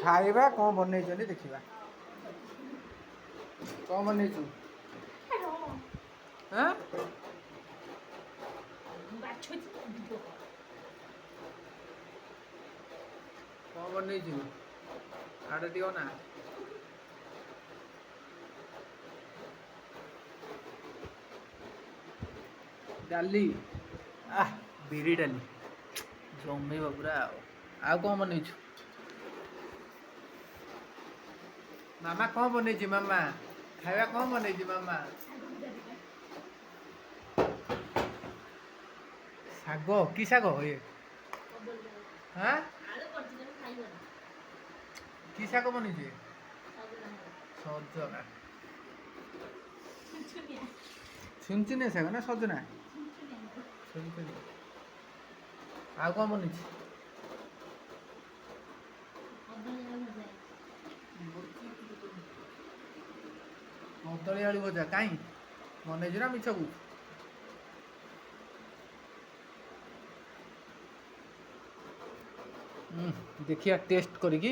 ଖାଇବା କ'ଣ ବନେଇଛନ୍ତି ଦେଖିବା। କ'ଣ ବନେଇଛୁ? ହଁ, କ'ଣ ବନେଇଛୁ? ଆଡ଼େ ଟିକେ ନା। ଡାଲି, ଆহ, ବିରି ଡାଲି ଜମେଇବ ପୁରା। ଆଉ ଆଉ କ'ଣ ବନେଇଛୁ ମାମା? କ'ଣ ବନେଇଛି ମାମା? ଖାଇବା କ'ଣ ବନେଇଛି ମାମା? ଶାଗ। କି ଶାଗ ଇଏ? ହଁ, କି ଶାଗ ବନେଇଛୁ? ସଜନା। ଛୁନଛୁନିଆ ଶାଗ ନା ସଜନା? ଛୁନଛୁନିଆ। ଆଉ କ'ଣ ବନେଇଛି? କଦଳୀ ଆଳୁ ଭଜା। କାଇଁ, ବନେଇଛୁ ନା ମିଛ କହୁଛୁ? ଦେଖିବା ଟେଷ୍ଟ କରିକି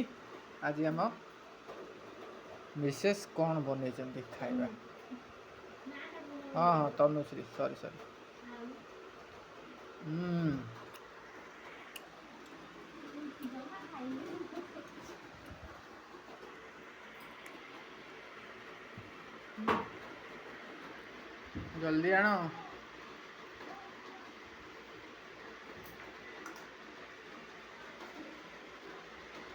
ଆଜି ଆମ ମିସେସ୍ କ'ଣ ବନେଇଛନ୍ତି ଖାଇବା। ହଁ ହଁ, ତନୁଶ୍ରୀ, ସରି ସରି। ଜଲ୍ଦି ଆଣ।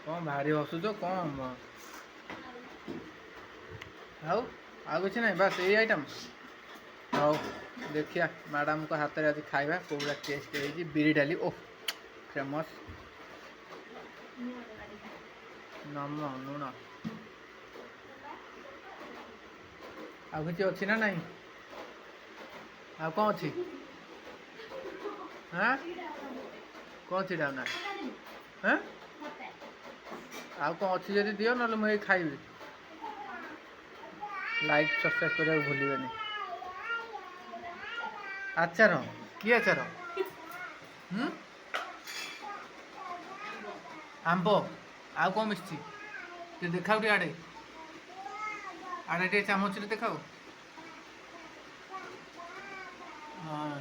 କ'ଣ ଭାରି ହସୁଛ କ'ଣ? ଆଉ ଆଉ କିଛି ନାହିଁ, ବାସ୍ ଏଇ ଆଇଟମ୍? ହଉ, ଦେଖିବା ମ୍ୟାଡ଼ାମଙ୍କ ହାତରେ ଆଜି ଖାଇବା କେଉଁଭଳିଆ ଟେଷ୍ଟ ହେଇଛି। ବିରି ଡାଲି, ଓହ, ଫେମସ୍। ନମ ଲୁଣ। ଆଉ କିଛି ଅଛି ନା ନାହିଁ? ଆଉ କ'ଣ ଅଛି? ହଁ, କ'ଣ ଅଛି ନା? ହଁ, ଆଉ କ'ଣ ଅଛି ଯଦି ଦିଅ, ନହେଲେ ମୁଁ ଏଇ ଖାଇବି। ଲାଇକ୍ ସବସ୍କ୍ରାଇବ୍ କରିବାକୁ ଭୁଲିବେନି। ଆଚାର? କି ଆଚାର? ହୁଁ ଆମ୍ବ। ଆଉ କ'ଣ ମିଶିଛି ଟିକେ ଦେଖାଉ, ଟିକେ ଆଡ଼େ ଆଡ଼େ ଟିକେ ଚାମଚରେ ଦେଖାଉ। ହଁ,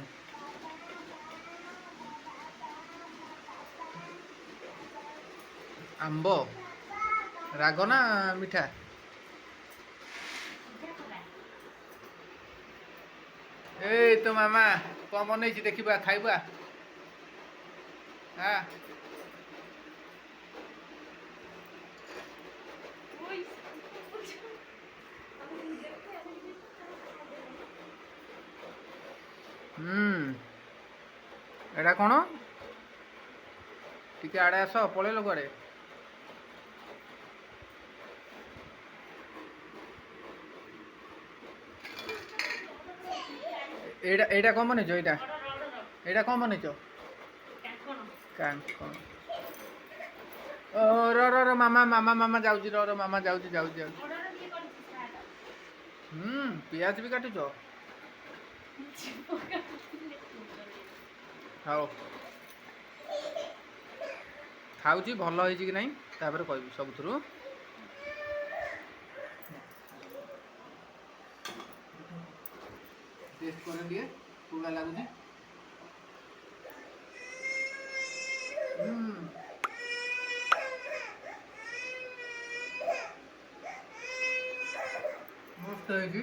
ଆମ୍ବ ରାଗ ନା ମିଠା? ଏଇ ତୋ ମାମା କ'ଣ ବନେଇଛି ଦେଖିବା, ଖାଇବା। ହଁ, ହୁଁ ଏଇଟା କ'ଣ? ଟିକେ ଆଡ଼େ ଆସ, ପଳେଇଲ କୁଆଡ଼େ? ଏଇଟା ଏଇଟା କ'ଣ ବନେଇଛ? ଏଇଟା ଏଇଟା କ'ଣ ବନେଇଛ? କାଙ୍କଣ। ଓ, ର ର ର, ମାମା ମାମା ମାମା ଯାଉଛି, ର ର, ମାମା ଯାଉଛି ଯାଉଛି ଯାଉଛି। ପିଆଜ ବି କାଟୁଛ? ହଉ, ଖାଉଛି, ଭଲ ହେଇଛି କି ନାହିଁ ତାପରେ କହିବି। ସବୁଥିରୁ ଟେଷ୍ଟ କରେ ଟିକେ, କୋଉଟା ଲାଗୁଛି। ହୁଁ ମସ୍ତ ହେଇଛି।